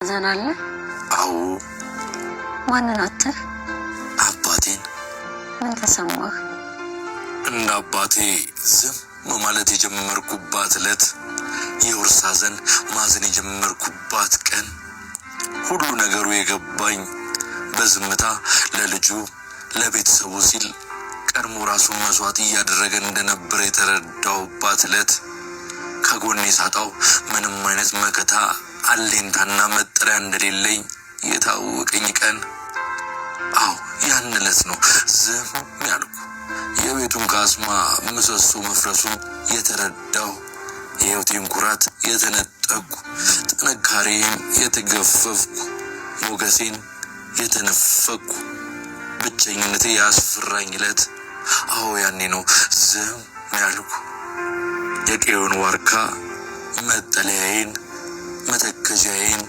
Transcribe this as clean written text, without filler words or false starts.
ሐዘን አለ? አዎ። ማንን አተህ? አባቴን። ምን ተሰማህ? እንደ አባቴ ዝም ማለት የጀመርኩባት ዕለት፣ የውርስ ሐዘን ማዘን የጀመርኩባት ቀን፣ ሁሉ ነገሩ የገባኝ፣ በዝምታ ለልጁ ለቤተሰቡ ሲል ቀድሞ ራሱን መስዋዕት እያደረገ እንደነበረ የተረዳሁባት ዕለት፣ ከጎኔ ሳጣው ምንም አይነት መከታ፣ አለኝታና መጠለያ እንደሌለኝ የታወቀኝ ቀን፣ አዎ፣ ያን ዕለት ነው ዝም ያልኩ። የቤቱን ካስማ ምሰሶ መፍረሱን የተረዳው፣ የሕይወቴን ኩራት የተነጠቅኩ፣ ጥንካሬን የተገፈፍኩ፣ ሞገሴን የተነፈቅኩ፣ ብቸኝነቴ ያስፈራኝ ዕለት፣ አዎ፣ ያኔ ነው ዝም ያልኩ። የቀዬውን ዋርካ መጠለያዬን መተከዣዬን